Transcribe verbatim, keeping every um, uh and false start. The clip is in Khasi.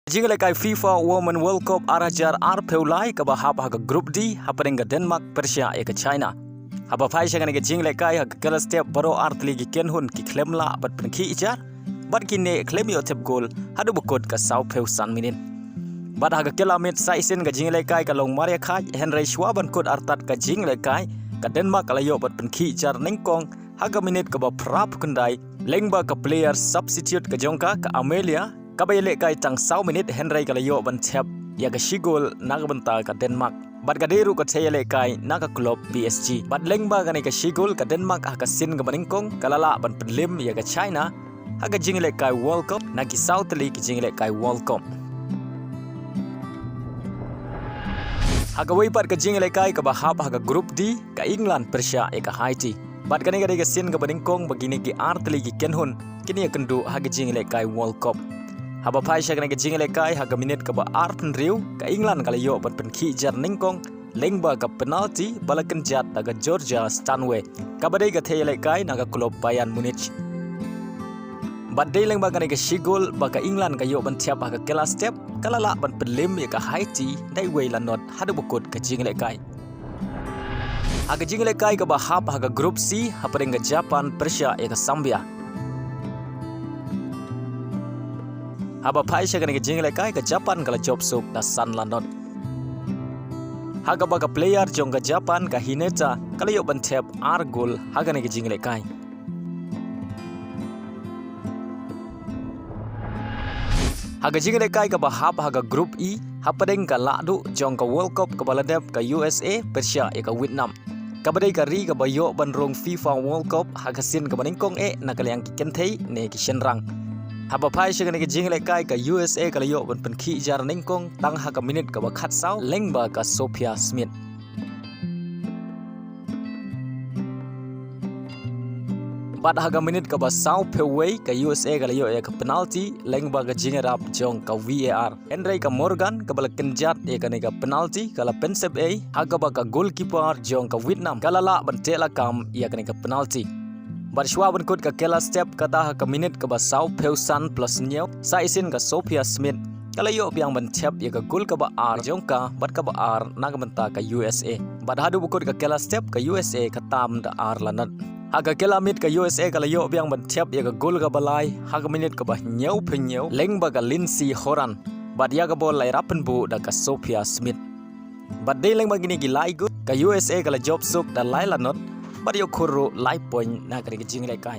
Jingïalehkai FIFA Women World Cup ar hajar arphew lai kaba hap ha ka Group D, hapdeng ka Denmark pyrshah ïa ka China. Haba phai sha kane ka jingïalehkai, ha ka kylla step baroh ar tylli ki kynhun ki khlem lah ban pynkhih jar, bad ki neh khlem ïoh thep gol haduh ba kut ka sawphew san minit. Bad ha ka kylla miet sa shisien ka jingïalehkai ka long marïakhach, hynrei shuwa ban kut artat ka jingïalehkai, ka Denmark ka la ïoh ban pynkhih jar nyngkong ha ka minit kaba phraphew khyndai, lyngba ka player substitute ka jong ka, ka Amelia, kaba ïalehkai tang saw minit, hynrei ka la ïoh ban thep ïa ka shi gol na ka bynta ka Denmark. Bad ka dei ruh ka thei ïalehkai na ka club P S G. Bad lyngba kane ka shi gol, ka Denmark ha ka sien kaba nyngkong ka la lah ban pynlem ïa ka China ha ka jingïalehkai World Cup na ki saw tylli ki jingïalehkai World Cup. Ha kawei pat ka jingïalehkai kaba hap ha ka Group D, ka England pyrshah ïa ka Haiti. Bad kane ka dei ka sien kaba nyngkong ba kine ki ar tylli ki kynhun kin ïakynduh ha ka jingïalehkai World Cup. Haba phai sha kane ka jingïalehkai, ha ka minit kaba arphew hynriew, ka England ka la ïoh ban pynkhih jar nyngkong lyngba ka penalty ba la kynjat da ka Georgia Stanway, kaba dei ka thei ïalehkai na ka club Bayern Munich. Bad dei lyngba kane ka shi gol ba ka England ka ïoh ban thep ha ka kylla step, ka la lah ban pynlem ïa ka Haiti da iwei la not haduh ba kut ka jingïalehkai. Ha ka jingïalehkai kaba hap ha ka Group C, hapdeng ka Japan pyrshah ïa ka Zambia. Haba phai sha kane ka jingïalehkai, ka Japan ka la jop suk da san la not. Ha kaba ka player jong ka Japan, ka Hineta, ka la ïoh ban thep ar gol ha kane ka jingïalehkai. Ha ka jingïalehkai kaba hap ha ka Group E, hapdeng ka lahduh jong ka World Cup kaba la dep, ka U S A pyrshah ïa ka Vietnam, kaba dei ka ri kaba ïoh ban rung FIFA World Cup ha ka sien kaba nyngkong eh na ka liang ki kynthei ne ki shynrang. Haba phai sha kane ka jingïalehkai, ka U S A ka la ïoh ban pynkhih jar nyngkong tang ha ka minit kaba khatsaw lyngba ka Sophia Smith. Bad ha ka minit kaba sawphew wei, ka U S A ka la ïoh ïa ka penalty lyngba ka jingïarap jong ka V A R. Hynrei ka Morgan kaba la kynjat ïa kane ka penalty ka la pynsep ei, ha kaba ka goalkeeper jong ka Vietnam ka la lah ban teh lakam ïa kane ka penalty. Bad shuwa ban kut ka kylla step, kata ha ka minit kaba sawphew san plus hynñiew, sa shisien ka Sophia Smith ka la ïoh biang ban thep ïa ka gol kaba ar jong ka bad kaba ar na ka bynta ka U S A. Bad haduh ba kut ka kylla step, ka U S A ka tam da ar la not. Ha ka kylla miet, ka U S A ka la ïoh biang ban thep ïa ka gol kaba lai ha ka minit kaba hynñiewphew hynñiew lyngba ka Lindsey Horan, bad ïa ka bol la ïarap pynbuh da ka Sophia Smith. Bad dei lyngba kine ki lai gol, ka U S A ka la jop suk da lai la not bad ïoh khur ruh lai point na kane ka jingïalehkai.